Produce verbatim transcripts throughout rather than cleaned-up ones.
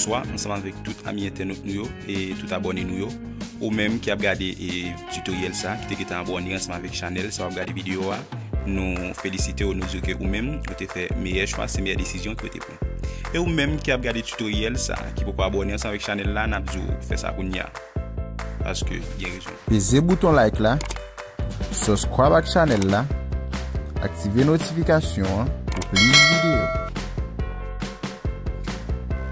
Bonswa ansanm avèk tout ami entènot nou yo e tout abòne nou yo. Ou menm ki ap gade e, tutoriel sa, ki te gentan abòne ansanm avèk chanèl sa, w ap gade videyo a, nou felisite w, nou di w ke ou menm, ou te fè meyè chwa, se meyè desizyon ke w te pran. E ou menm ki ap gade tutoriel sa, ki poko abòne ansanm avèk chanèl la, n ap di w fè sa kounye a. Paske gen rezon. Peze bouton like la, subscribe ak chanèl la, aktive notifikasyon an pou plis videyo.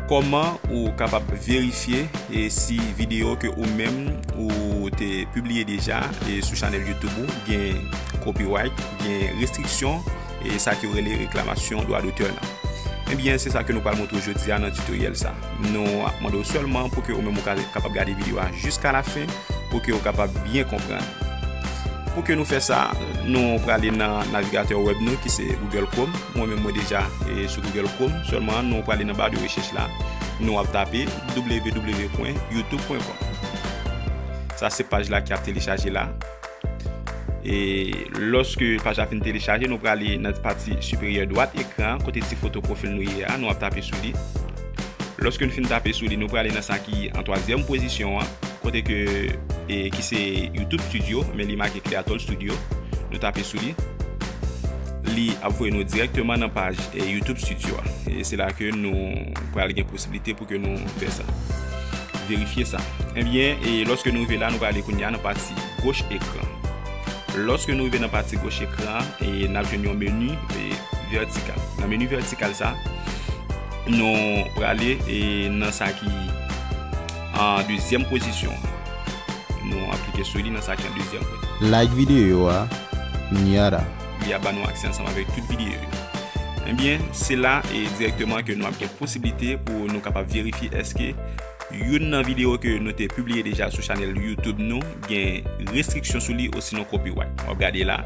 Kòman ou kapab verifye e si videyo ke ou menm ou te pibliye deja e sou chanèl YouTube ou gen copyright, gen restriksyon e sa ke yo rele reklamasyon dwa dotè la? Ebyen, se sa ke nou pral montre w jodi a nan tutoriel sa. Nou ap mande w sèlman pou ke ou menm ou ka kapab gade videyo a jiska lafen, pou ke w kapab byen konprann. Pou ke nou fè sa, nou prale nan navigatè wèb nou ki se Google Chrome. Mwen menm mwen deja e, sou Google Chrome, sèlman nou prale nan ba de rechèch la, nou ap tape w w w pwen youtube pwen kòm. Sa se paj la ki ap telechaje la. E lòske paj la fin telechaje, nou prale nan pati siperyè dwat ekran an, kote ti foto pwofil nou ye a, nou ap tape sou li. Lòske nou fin tape sou li, nou prale nan sa ki an twazyèm pozisyon an, kote ke, e, ki se YouTube Studio, men li make Creator Studio. Nou tape sou li. Li ap voye nou dirèkteman nan paj, e, YouTube Studio a. E se la ke nou pral gen posiblite pou ke nou fè sa. Verifye sa. Ebyen, e lòske nou rive la, nou prale kounye a nan pati goch ekran. Lòske nou rive nan pati goch ekran an, e n ap jwenn yon meni, e, vètikal. Nan meni vètikal sa, nou prale, e, nan sa ki an dezyèm pozisyon an. Nou ap klike sou li nan sa ki an dezyèm pozisyon. Like videyo a, kounye a la. Li ap ba nou aksè ansanm avèk tout videyo yo. Ebyen, se la e dirèkteman ke nou ap gen posiblite pou nou kapab verifye èske youn nan videyo ke nou te pibliye deja sou chanèl YouTube nou gen restriksyon sou li osinon copyright. W ap gade la.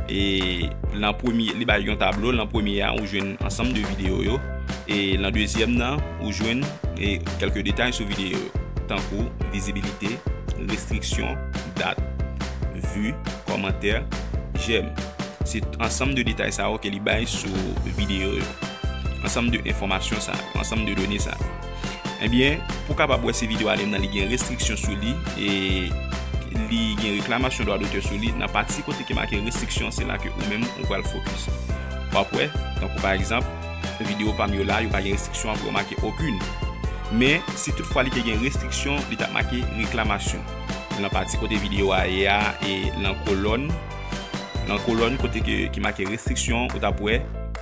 E nan premye, li bay yon tablo. Nan premye a, ou jwenn ansanm de videyo yo. E nan dezyèm nan, ou jwenn, e, kèlke detay sou videyo yo, tankou vizibilite, restriksyon, dat, vi, kòmantè, jèm. Se ansanm de detay sa yo ke li bay sou videyo yo. Ansanm de enfòmasyon sa yo, ansanm de done sa yo. Ebyen, pou kapab wè si videyo a li menm nan li gen restriksyon sou li, e li gen reklamasyon dwa dotè sou li, nan pati kote ki make restriksyon, se la ke ou menm ou pral fokis. W ap wè, tankou pa egzanp, videyo pa m yo la, yo pa gen restriksyon, apre yo make okin. Men, si toutfwa li te gen restriksyon, li t ap make reklamasyon. Nan pati kote videyo a ye a, e nan kolòn, nan kolòn kote ke, ki make restriksyon, ou t ap wè,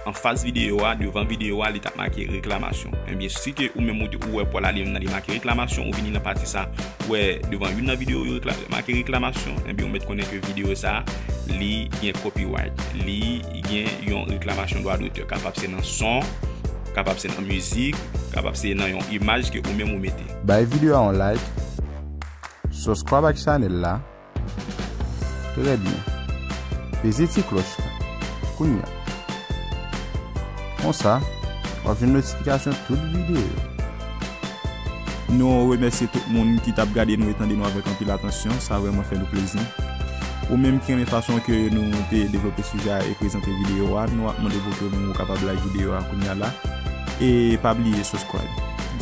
anfas videyo a, devan videyo a, li t ap make reklamasyon. Ebyen, si ke ou menm ou te, ou wè pwa la li menm nan li make reklamasyon, ou vini nan pati sa, ou wè devan youn nan videyo yo rekla-, make reklamasyon, ebyen, ou mèt konnen ke videyo sa, li gen copyright, li gen yon reklamasyon dwa dotè. Kapab se nan son, kapab se nan mizik, kapab se nan yon imaj ke ou menm ou mete. Bay videyo a yon like, subscribe ak chanèl la. Trè byen. Peze ti klòch la. Kounye a. Konsa, w ap jwenn notifikasyon tout videyo. Nou remèsye tout moun ki t ap gade nou e tande nou avèk anpil atansyon. Sa vrèman fè nou plezi. Ou menm ki renmen fason ke nou te devlope sijè a e prezante videyo a, nou ap mande pou ke ou menm ou kapab like videyo a kounye a la. E pa bliye subscribe.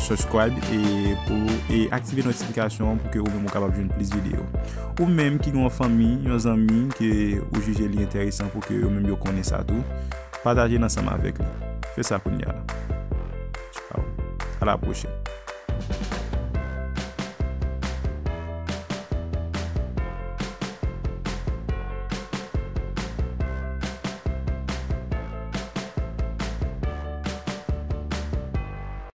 Subscribe e pou, e aktive notifikasyon an pou ke ou menm ou kapab jwenn plis videyo. Ou menm ki gen yon fanmi, yon zanmi ke ou jije li enteresan pou ke yo menm yo konnen sa tou, pataje l ansanm avèk li. Fè sa kounye a la. Tchaw. A la pwochèn.